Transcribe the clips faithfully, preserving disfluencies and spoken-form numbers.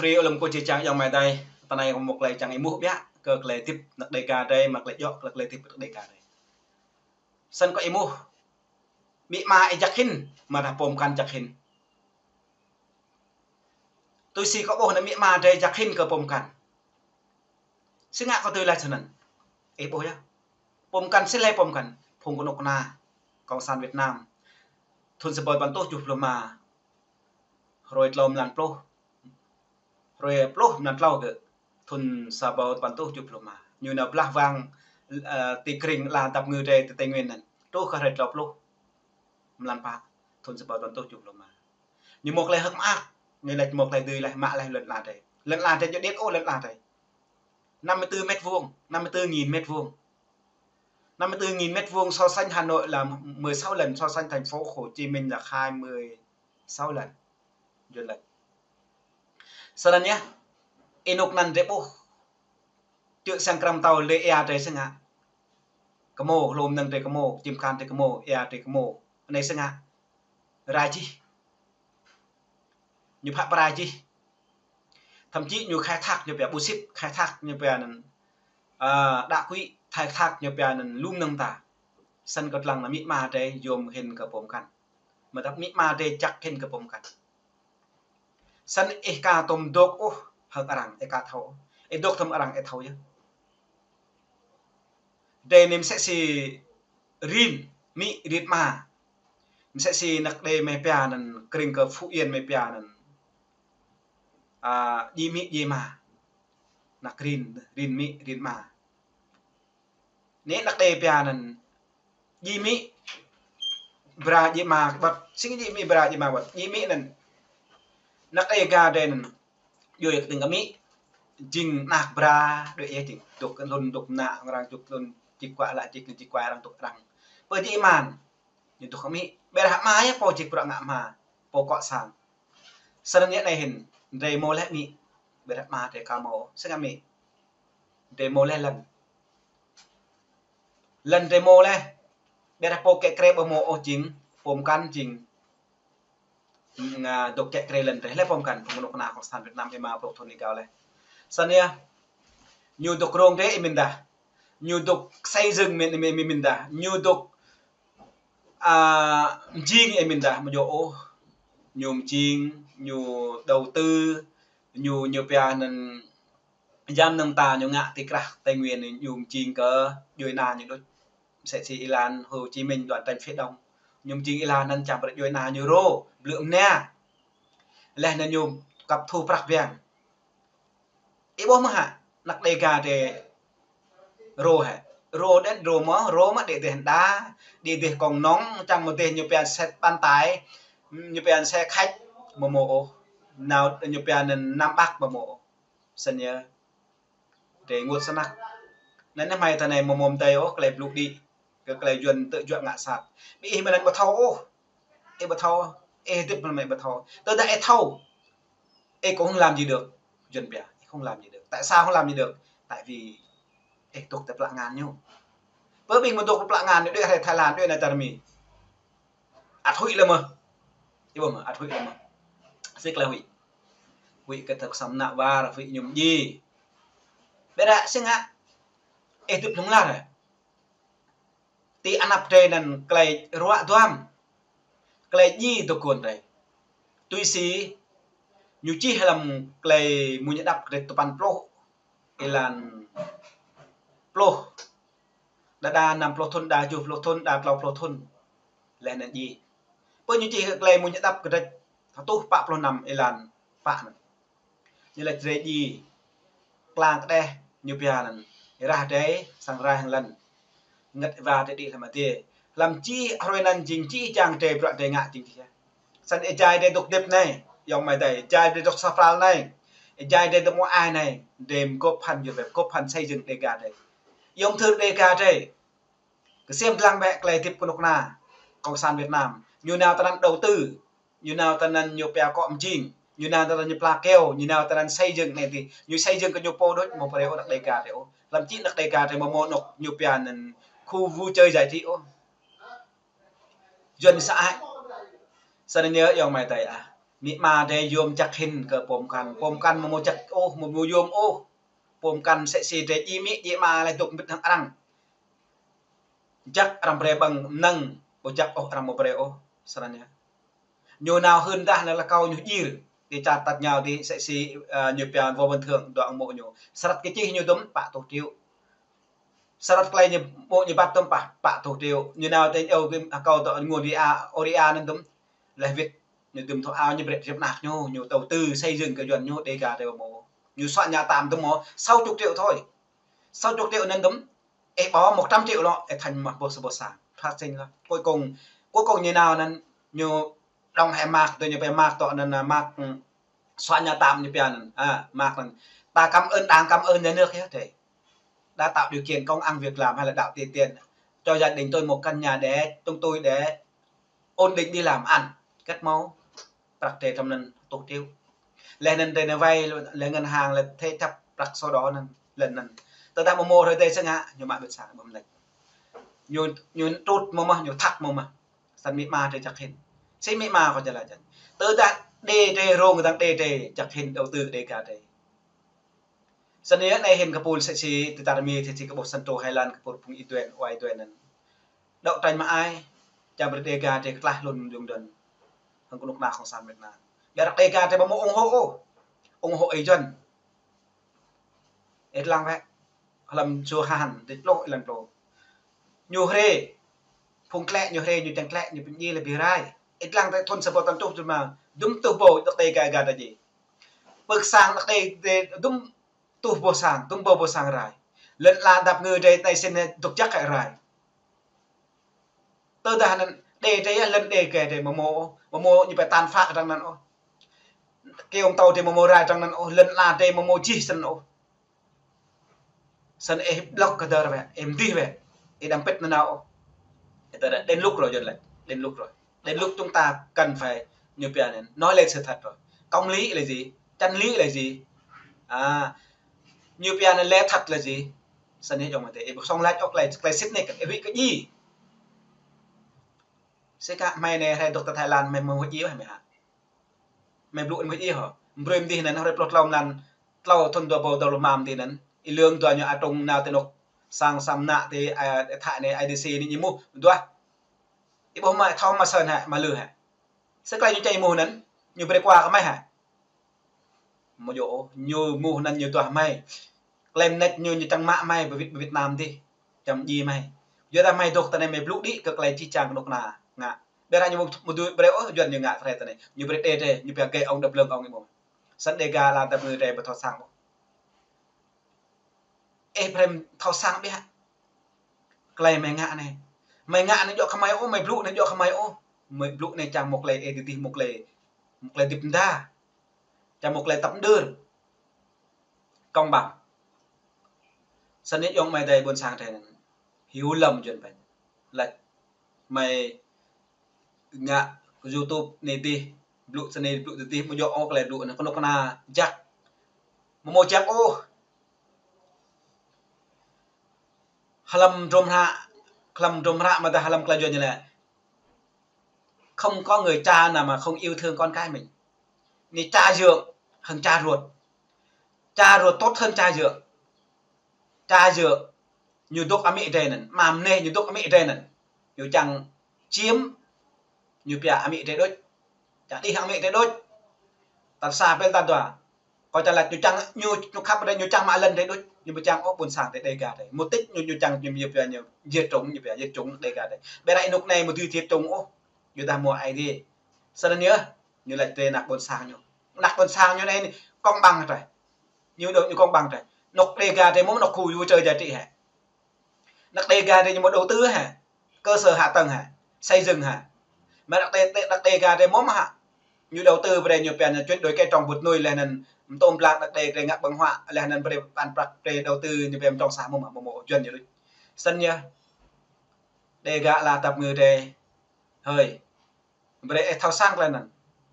Brơi ơ lŏm kơ či čang ayŏng amai adơi, tơ anai kâo mơ̆ tơlơi čang ih hmư̆ biă kơ tơlơi hơdip ană Dêga adơi, mă tơlơi djŏ kơ tơlơi hơdip ană Dêga adơi. Snăn kâo ih hmư̆, amĭ ama ih jăk hĭn, mơ̆ dah pô mơkăn jăk hĭn. Tui si kâo ƀuh anai amĭ ama adơi jăk hĭn kơ pô mơkăn. Si ngă kâo tui laĭ snăn. Ih ƀuh yơh. Pô mơkăn si lĕ pô mơkăn. Phung kơnuk kơna Cộng sản Việt Nam. Thŭn sa rơbâo tơpăn rơtuh tơjuh pluh rơma. Hrơi tlâo mlan pluh. Hrơi pluh mlan tlâo kơ. Thŭn sa rơbâo tơpăn rơtuh tơjuh pluh rơma. Ñu nao blah wang, ơ, ti krĭng ala dăp ngư drơi ti Tây Nguyên anŭn. Truh kơ hrơi tlâo pluh mlan pă. Thŭn sa rơbâo tơpăn rơtuh tơjuh pluh rơma. Ñu mơ̆ tơlơi hơ̆k mơak. Ñu laĭ mơ̆ tơlơi dưi laih mă laih lŏn ala drơi. Lŏn ala drơi ñu điêt ôh lŏn ala drơi. Năm mươi tư mét vuông, năm mươi tư nghìn mét vuông. Năm mươi tư nghìn mét vuông so sánh Hà Nội là mười sáu lần, so sánh thành phố Hồ Chí Minh là hai mươi sáu lần. Duyên lĕ. Snăn yơh, ih nŭk anăn drơi ƀuh. Čư̆ sang krăm tâo lĕ ia drơi si ngă. Kơmô, hlô mơnơ̆ng drơi kơmô, čim kan drơi kơmô, ia drơi kơmô. Anai si ngă. Rai čih. Ñu phă pơrai čih. Thậm chí ñu khai thác ñu pia bô xít, khai thác ñu pia anŭn, ơ, đá quỷ, khai thác ñu pia anŭn lu mơnơ̆ng ta. Snăn kâo lăng anai amĭ ama drơi yôm hĭn kơ pô mơkăn. Mơ̆ dah amĭ ama drơi jăk hĭn kơ pô mơkăn. Snăn ih ka tŭm dŏ ôh hăng arăng, ih ka thâo. Ih dŏ tŭm arăng, ih thâo yơh. Drơi anai mơsĕ si rin amĭ rin ama. Mơsĕ si ană Dêga mơ̆ pia anŭn, krĭng kơ Phú Yên mơ̆ pia anŭn. A, djai amĭ djai ama. Ană rin, rin amĭ rin ama. Anai ană Dêga pia anŭn. Djai amĭ bra djai ama ƀơ̆t. Si ngă djai amĭ bra djai ama ƀơ̆t. Djai amĭ anŭn. Ană Dêga drơi anŭn. Djơ̆ kơtĭng kơ amĭ. Jing ană bra, dŏ ia jing. Dŏ kơ hlŭn, dŏ mơnă, arăng dŏ hlŭn, jik kuă lă jik, jik kuă arăng dŏ arăng. Pơ djai ama anŭn. Ñu dŏ kơ amĭ. Ƀiădah ama yơh pô jik bruă ngă ama. Pô kŏ sang. Snăn yơh anai hĭn. Drơi mơ̆ lĕ amĭ. Ƀiădah ama drơi ka mơ̆. Si ngă amĭ. Drơi mơ̆ lĕ lŏn. Lŏn drơi mơ̆ lĕ. Ƀiădah pô kĕ krê ƀu mơ̆ ôh jing. Pô mơkăn jing. Ngă dŏ kĕ krê lŏn drơi lĕ pô mơkăn, phung kơnuk kơna Cộng sản Việt Nam ih mă pluh thŭn ih gao lĕ. Snăn yơh, ñu dŏ rông drơi ih mĭn dah. Ñu dŏ xây dựng mĭn, ih mĭn, ih mĭn dah. Ñu dŏ, a, mjing ih mĭn dah, mơ̆ djơ̆ ôh. Ñu mjing, ñu đầu tư, ñu, ñu pia anŭn Yăm mơnơ̆ng ta ñu ngă ti krah Tây Nguyên ñu mjing kơ djuai ana ñu đôč. Mơsĕ si êlan Hồ Chí Minh đoạn tranh phía đông. Ñu mjing êlan anŭn čang brơi djuai ana ñu rô, blư̆ mơnia. Laih anŭn ñu kăp thu prăk biang. Ih ƀuh mơ̆ hă, ană Dêga drơi rô hă. Rô đen rô mơ̆, rô mơ̆ đĭ dêh đa, đĭ dêh kông nông, čang mơ̆ dêh ñu pia xe bán tải, ñu pia xe khách, mơ̆ mơ̆ ôh. Nao ñu pia anŭn Nam Bắc mơ̆ mơ̆ ôh. Snăn yơh. Drơi ênguôt snăk. Anŭn hmei tơ anai mơ̆ mơ̆ tơi ôh, tơlơi blŭ đĭ. Kơ tơlơi Yuăn tơjuă ngă sat. Ƀing ih mơ̆ anŭn ƀu thâo ôh. Ih ƀu thâo. Ih hơdip mơ̆ ih ƀu thâo. Tơdah ih thâo. Ih kông làm gì được. Yuăn pia. Ih không làm gì được. Tại sao không làm gì được? Tại vì ih dŏ tơ plă angan ñu. Pơ ƀing mơ̆ dŏ tơ plă angan ñu, đuaĭ hrơi Thái Lan, đuaĭ anai čar Mi. Ăt huĭ lĕ mơ̆. Ih ƀuh mơ̆, ăt huĭ lĕ mơ̆. Sĭt lĕ huĭ. Huĭ kơ tơk sam nă war, huĭ ñu mjing. Ƀiădah si ngă. Ih hơdip hlŏng lar. Ti anăp drơi anŭn tơlơi ruă duăm. Tơlơi djai dŏ kơnơ̆ng drơi. Tui si. Ñu čih hlăm tơlơi mơñu đăp kơdrêč tơpăn pluh. Êlan pluh. Đa đa năm pluh thŭn, đa tơjuh pluh thŭn, đa tlâo pluh thŭn. Laih anŭn djai. Pơ ñu čih tơlơi mơñu đăp kơdrêč. Hơtuh pă pluh năm êlan pă anŭn. Ñu laĭ drơi djai. Klang kơđeh ñu pia anŭn. Rah drơi, sang rah hăng lŏn. Ngă wa drơi đĭ hlăm adai. Hlăm čih hrơi anŭn jing čih čang drơi bruă drơi ngă jing čih. Snăn ih jai drơi dŏ hơdip anai. Ayŏng amai adơi, ih jai drơi dŏ sa pral anai. Ih jai drơi dŏ mơ̆ng ai anai. Drơi mơgŏp hăn yua ƀĕ, gŏp hăn xây dựng Dêga drơi. Yom thơ Dêga drơi. Kơsem dlăng ƀĕ tơlơi hơdip kơnuk kơna Cộng sản Việt Nam. Ñu nao tơ anŭn đầu tư. Ñu nao tơ anŭn ñu pia kŏ mjing. Ñu nao tơ anŭn ñu pla keo. Ñu nao tơ anŭn xây dựng anai ti. Ñu xây dựng kơ ñu pô đôč mơ̆ brơi ôh ană Dêga drơi ôh. Hlăm čih ană Dêga drơi mơ̆ mơ̆ anŏ ñu pia anŭn khu vui chơi giải trí ôh. Yuăn sa ai. Snăn yơh ayŏng amai adơi ah. Amĭ ama drơi yôm jăk hĭn kơ pô mơkăn. Pô mơkăn mơ̆ mơ̆ jăk ôh, mơ̆ mơ̆ yôm ôh. Pô mơkăn sĕ si drơi djai amĭ djai ama lĕ dŏ mơbĭt hăng arăng. Jăk arăng brơi ƀơ̆ng mơnơ̆ng, ƀu jăk ôh arăng mơ̆ brơi ôh. Srăng ñu. Ñu nao hưn dah nao lakâo ñu djir. Đi čar tač ñu đi sĕ si, ơ, ñu pia vô bình thường dŏ hăng mơ̆ ñu. Srăt kơ čih ñu dŭm pă tuh triệu. Srăt klei ñu mơ̆ ñu băt dŭm pă, pă tuh triệu. Ñu nao tơ eo kơ akâo dŏ ngôn ria, ôria anŭn dŭm. Leh wĭt ñu dŭm thâo ao ñu brơi rĭp anăk ñu, ñu đầu tư xây dựng kơ Yuăn ñu Dega drơi mơ̆. Ñu soạn nhà tạm dŭm mơ̆ sáu chục triệu thôi. Sáu chục triệu anŭn dŭm. Ih ƀơ̆ng một trăm triệu lŏ, ih thành một bô sa bô sa. Phát sinh lŏ. Cuối cùng, cuối cùng ñu nao anŭn, ñu đóng hai mác, tơ ñu pia mác tŏ anŭn, mác, ừ, soạn nhà tạm ñu pia anŭn. À, mác anŭn. Ta cảm ơn Đảng, cảm ơn nhà nước yơh, thế. Đã tạo điều kiện công ăn việc làm hay là tạo điều kiện cho gia đình tôi một căn nhà để chúng tôi để ổn định đi làm ăn. Kết máu. Prăk drơi tơm anŭn tuh triệu. Leh anŭn drơi nao vay, leh ngân hàng lĕ thế chấp prăk sổ đỏ anŭn, leh anŭn. Tơdah mơ̆ mơ̆ hrơi drơi sơngă, ñu mă ƀiă sang ƀơ̆ng lĕ. Ñu, ñu trŭt mơ̆ mơ̆, ñu thăk mơ̆ mơ̆. Săn amĭ ama drơi jăk hĭn. Sĭ amĭ ama kâo jơlah jăn. Tơdah đe drơi rông tang đe drơi jăk hĭn đầu tư Dega drơi. Săn anai hĭn kơ pul sĕ si tơ tar mi, sĕ si kơ ƀuh săn trô hai lan kơ pul phung Y Duen, Y Duen anŭn. Đấu tranh mă ai, čang brơi Dega drơi kơtlah lŏn jung dŏn. Hăng kơnuk kơna Cộng sản Việt Nam. Biă dah Dega drơi ƀu mơ̆ ủng hộ ôh. Ủng hộ Y Duen. Ih lăng wĕ. Hlăm su han, drơi pluh, ih lăng pluh. Ñu hrê. Phung klĕ ñu hrê, ñu čang klĕ, ñu pơdjai lĕ bi rai. Ih lăng drơi thun sa bô tăn tuh dŭm mơ̆. Dŭm tuh bô, dŏ Dega drơi djai. Pơk sang dŏ Dega drơi dŭm tuh bô sang, dŭm bô bô sang rai. Lŏn ala dăp ngư drơi anai sĭt dŏ jăk kơ rai. Tơdah anŭn đe drơi yơh, lŏn Dega drơi mơ̆ mơ̆, mơ̆ mơ̆ ñu pia tàn phá arăng anŭn ôh. Kơyong tâo drơi mơ̆ mơ̆ rai arăng anŭn ôh, lŏn ala drơi mơ̆ mơ̆ jih săn ôh. Săn ih blŏk kơ dơr wĕ, ih mdih wĕ, ih đăm pĭt nanao ôh. Ih tơdah đến lúc rồi Yuăn laĭ, đến lúc rồi. Đến lúc chúng ta cần phải, ñu pia anŭn, nói lên sự thật rồi. Công lý là gì? Chân lý là gì? À, ñu pia anŭn lẽ thật là gì? Săn ih yŏng mơ̆ tơ, ih ƀu sŏng laĭ ôh klei, klei sĭt anai kơ ih huĭ kơ djai. Sĭ kơ hmei anai hrơi dŏ tơ Thái Lan, hmei mơ̆ huĭ ôh hmei hă? Hmei blŭ anŭn huĭ hŏ? Brơi mdih anŭn hrơi pluh tlâo mlan, tlâo thun dua ƀâo dua pluh mlam mdih anŭn. Ih lăng dua ñu atrŭng nao tơ anŏ sang samơ̆ nao tơ, a, Thái anai, I D C anai ñu mŭh, duah. Ih ƀuh hmei thâo mă săn hă, mă lư hă? Sĭ klei ñu čang mŭh anŭn, ñu brơi kơ hmei hă? Mơ̆ djơ̆ ôh, ñu mŭh anŭn ñu duah hmei. Klei mơneč ñu, ñu čang mă hmei ƀơi Việt, ƀơi Việt Nam dih. Čang djai hmei. Yua dah hmei dŏ tơ anai hmei blŭ đĭ kơ klei čih čang kơnuk kơna ngă. Biă dah ñu mơ̆, mơ̆ dưi brơi ôh, Yuăn ñu ngă tơlơi tơ anai. Ñu brơi đe drơi, ñu pia gay ông đập lưng ông ih mơ̆. Săn Dega ala dăp ngư drơi ƀu thâo sang ôh. Ih brơi thâo sang biă. Klei hmei ngă anai. Hmei ngă anai djơ̆ kơ hmei ôh, hmei blŭ anai djơ̆ kơ hmei ôh. Hmei blŭ anai čang mơ̆ klei ih dih mơ̆ klei, mơ̆ klei dĭp mơda. Čang mơ̆ klei tăp mơdơr. Công bằng. Săn ih yŏng hmei drơi ƀôn sang drơi anŭn. Hyu lăm Yuăn pĕn. Laĭ hmei ngă YouTube anai dih, blŭ săn anai blŭ tơ dih, mơ̆ djơ̆ ôh klei blŭ anŭn kơnuk kơna jăk. Mơ̆ mơ̆ jăk ôh. Hlăm hơdrôm hră, hlăm hơdrôm hră mơ̆ dah hlăm klei Yuăn ñu laĭ. Không có người cha nào mà không yêu thương con cái mình. Anai cha dưi hăng cha ruột. Cha ruột tốt hơn cha dưi. Cha dưi ñu dŏ amĭ drơi anŭn, mơ̆ anai ñu dŏ amĭ drơi anŭn. Ñu čang čiêm, ñu pia amĭ drơi đôč. Čang đih amĭ drơi đôč. Tal sa pĕl tal dua. Kâo čang laĭ ñu čang, ñu, ñu khăp drơi, ñu čang mă lŏn drơi đôč. Ñu ƀu čang ôh ƀôn sang drơi Dega drơi. Mục đích ñu, ñu čang ñu, ñu pia ñu diệt chủng, ñu pia diệt chủng Dega drơi. Biă dah anŏ anai mơ̆ dưi diệt chủng ôh. Yua dah mơ̆ ai dih. Săn anai yơh, ñu laĭ drơi anăk ƀôn sang ñu. Anăk ƀôn sang ñu anai công bằng drơi. Ñu dŏ ñu công bằng drơi. Anŏ Dega drơi mơ̆ anŏ khu vui chơi giải trí hă? Anŏ Dega drơi ñu mơ̆ đầu tư hă? Cơ sở hạ tầng hă? Xây dựng hă? Mơ̆ anŏ Dê, Dê, anŏ Dega drơi mơ̆ hă? Ñu đầu tư brơi ñu pia anŭn chuyển đổi cây trồng vật nuôi leh anŭn mơtôm blang anŏ Dega drơi ngă ƀơ̆ng huă leh anŭn brơi păn prăk brơi đầu tư ñu pia mơtrŏng sa mơ̆ mơ̆ mơ̆ Yuăn ñu đôč. Săn yơh. Dega ala dăp ngư drơi. Hơi. Brơi ih thâo sang klei anŭn.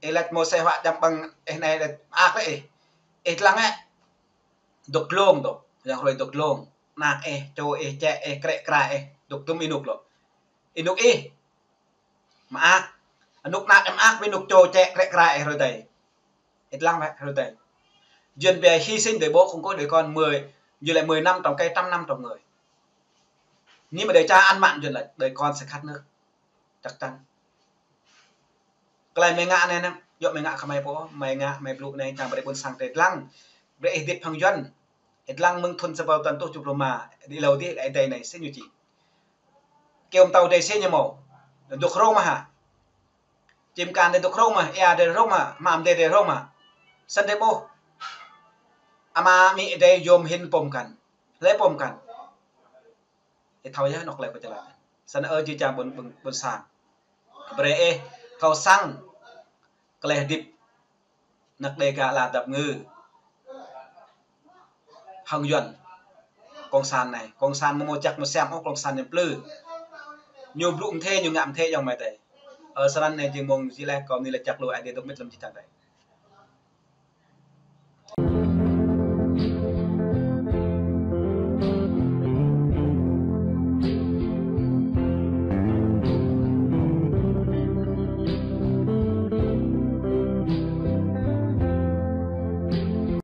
Ih laĭ mơ̆ sĕ huă čang ƀơ̆ng ih anai laĭ mơak lĕ ih. Ih lăng ĕ. Dŏ glông dŏ. Yang hrơi dŏ glông. Anăk ih, čô ih, čĕ ih, krĕ kra ih. Dŏ dŭm ih anŏ lŏ. Ih anŏ ih. Mơak. Anŭk năk em ak ƀing anŭk čô čĕ krĕ krai ih rơdai. Ih lăng wĕ rơdai. Yuan ƀiă hy sinh để bố không có đứa con mười, ñu lĕ mười năm trống cây, trăm năm trống người. Ñu mă đơi ča ăn mặn Yuan lĕ, đơi con sẽ khát nước. Chắc chắn. Tơlơi mơi ngă anai anăm, yua mơi ngă kơ mơi pô, mơi ngă, mơi blŭ anai, čang brơi ƀôn sang tơlơi lăng. Brơi ih hơdip hăng Yuan. Ih lăng mơ̆ng thun sa rơbâo tuăn tuh čuh pluh rơma, đĭ lâo dih, Ơi Adai anai, sĭt ñu či. Kơyâo mơtâo Ơi Adai sĭt ñu mâo. Dŏ hrŏm mơ̆ hă. Čim kan Ơi Adai dŏ hrŏm mơ̆, ia Ơi Adai hrŏm mơ̆, mă mơ̆ng Ơi Adai hrŏm mơ̆. Sĭt Ơi Adai ƀuh. Ama amĭ Ơi Adai yôm hĭn pôm kăn. Hlơi pôm kăn. Ih thâo yơh anŏ tơlơi kâo čơlah. Sĭt ơ jih jang ƀôn, ƀôn, ƀôn sang. Brơi ih thâo săng tơlơi hơdip. Anăk Đêga ala dăp ngư. Hăng Yuan. Kông san anai. Kông san mơ̆ mơ̆ čăk mơ̆ sem ôh kông san ñu plư. Ñu blŭ mơthê, ñu ngă mơthê yŏng mơi tơi. Ơ, sơnăn anai jing mông jih leh kâo mơni lĕ čăk lu Ơi Adai dŏ mĭt lăm jih jang tơi.